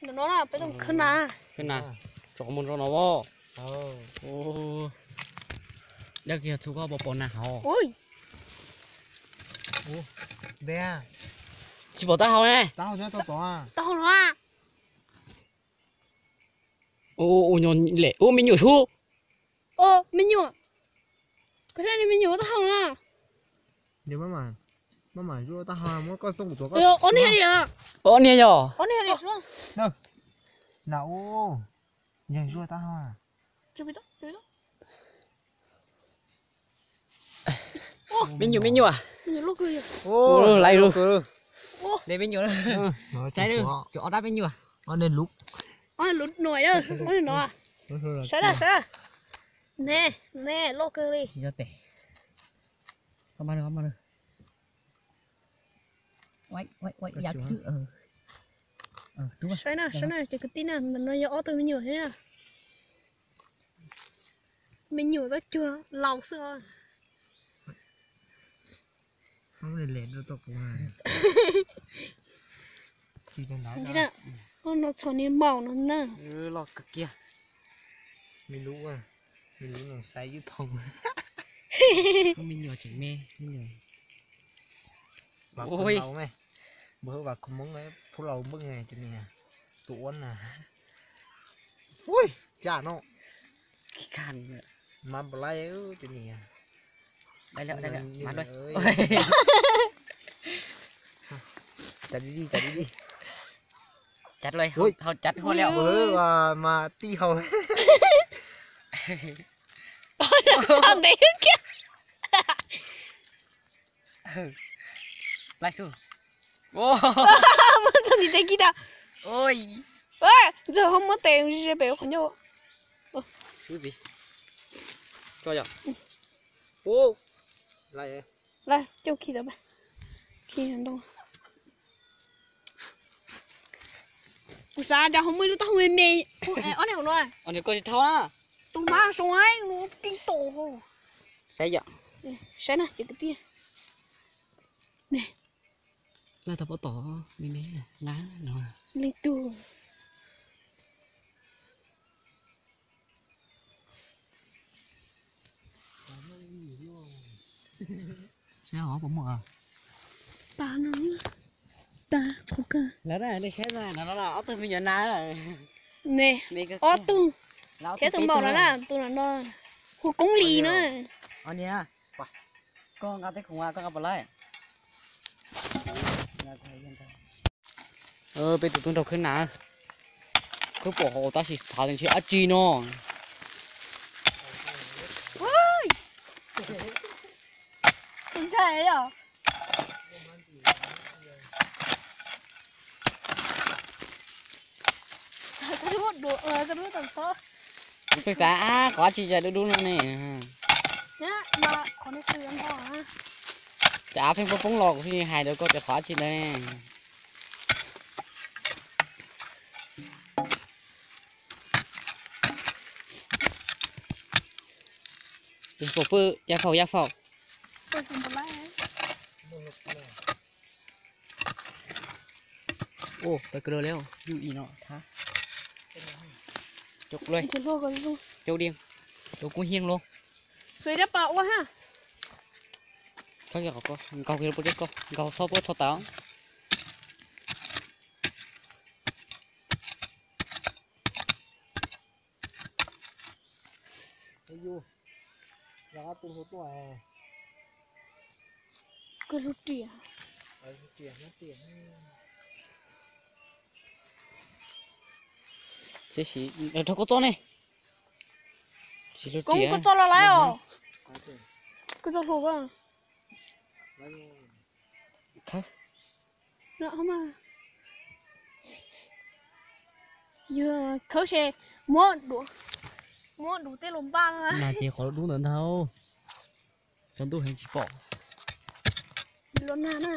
Ntawm no na, peb tuaj khwb nas. Khwb nas, tso mus rau no as. Dab kiag txhua koj pom pom nas hauv. Tsis pom taub hau ne. Taub hau no. Ua, ua nyuam lem, ua me nyuam sub. Me nyuam, koj saib me nyuam taub hau na. Ob niag yog. Me nyuam, me nyuam. Laiv lug. De me nyuam. Saib, tshuav ob dab me nyuam. Ob niag lub no, ob niag no. Saib na, saib. Ne, ne, loj kawg li. Tsis tau tes. Koj mag, koj mag. Saib na, saib na, cov kwv tij na, ntawm no yog ob tug me nyuam thiab na. Me nyuam tab cuag laus xwb os. Koj no txhom niag maum no na. Loj kawg kiag. Me lub, me lub no saib ywj thooj. Me nyuam tseem me, me nyuam. Ua, Moob, Phub Laus Npwj, tus niag, tus uab na. Ui, tsam no. Mas npau laib tus niag. Cas li li, cas li li. Cas li, hau cas hua li. Mas tij hau. Txog ntev kiag. Laib xwb. Muab txog ntiv tes kiag tag. Ntxawg ho muab tes ze pem qhov ncauj. Xwb txiv. Tso yom. Laib coj khi tau, khi ntoo. Kuv xav cas ho muaj ib lub taub hau me me. Ob niag hauv no. Ob niag koj tsis thau na. Tus hmab zoo ib lub tib tus. Saib yom. Saib na cov kwv tij. Laj tau pov tom me me nqa no. Leej twg? Saib hov puas muaj. Tag no, tag qhov kawg. Lawv na, nej saib na, no no ob tug me nyuam nas. Ne, ob tug. Thiab tus maum no na, tus no no. Hu Koob Lis na. Koj nqa tej khoom, koj nqa puas laib? Peb tus tub nraug khwb nas. Khwb pom hauv tab sis xav tias ntshe dab tsi no. Ntshai yom. Kuv pheej xav qhov dab tsi cas dub dub no ne. Cas av pheej poob poob los kuv thiaj hais rau koj tias qhov dab tsi ntawd ne. Pw, ya faus, ya faus. Ua, pais kawg lawm, yus ib no thab. Cov diaj, cov kub hiaj los. Nkaug, nkaug txhob puab rho tas. Rau koj txob ne. Koj txob los lawm os. Koj txob hluas. Yog khawb ces muab, muab duv tej los npaj na. Nas ces qhov dub ntawd ntag. Tsaus ntuj heev tsis pom. Los nag na.